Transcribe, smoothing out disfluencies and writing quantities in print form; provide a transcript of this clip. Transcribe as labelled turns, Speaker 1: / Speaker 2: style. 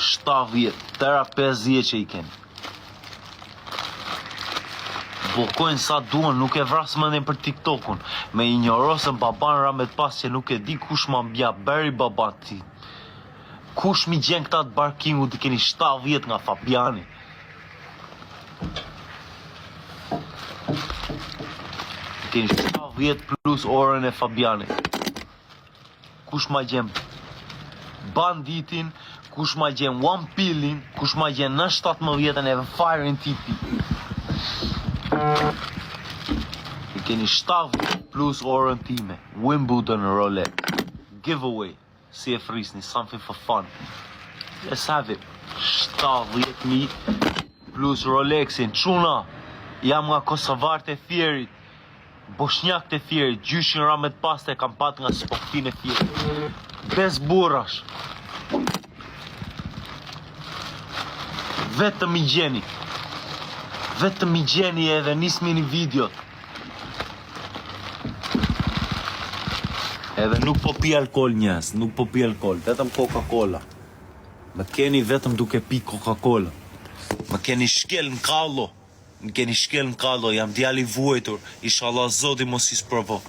Speaker 1: 70, tëra 50 që i keni. Bllokojnë sa duan, nuk e vras mendjen për TikTokun. Me injorosën baban ramet pas që nuk e di kush ma mbja bëri baban ti. Kush mi gjen këta të Barkingut i keni 70 nga Fabiani. I keni 70 plus orën e Fabianit. Kush ma gjen Banditin, kush ma gjen One Pillin, kush ma gjen në 17-ën e Fire-in tipi. I keni 70 plus orën time, Wimbledon Rolex, giveaway, si e frisni, something for fun. Let's have it. 70.000 plus Rolexin, çuna, jam nga Kosovarët e Fierit, Boshnjak të Fierit, gjyshin ramet paste kam pat nga Spoktin e Fierit. Bes burrash. Vetëm i gjeni. Vetëm i gjeni edhe nismi një video. Edhe nuk po pi alkool njerëz, nuk po pi alkool, vetëm Coca-Cola. Më keni vetëm duke pi Coca-Cola. Më keni shkel në kallo. Më keni shkel në kallo, jam djali vuajtur. Inshallah Zoti mos i sprovo.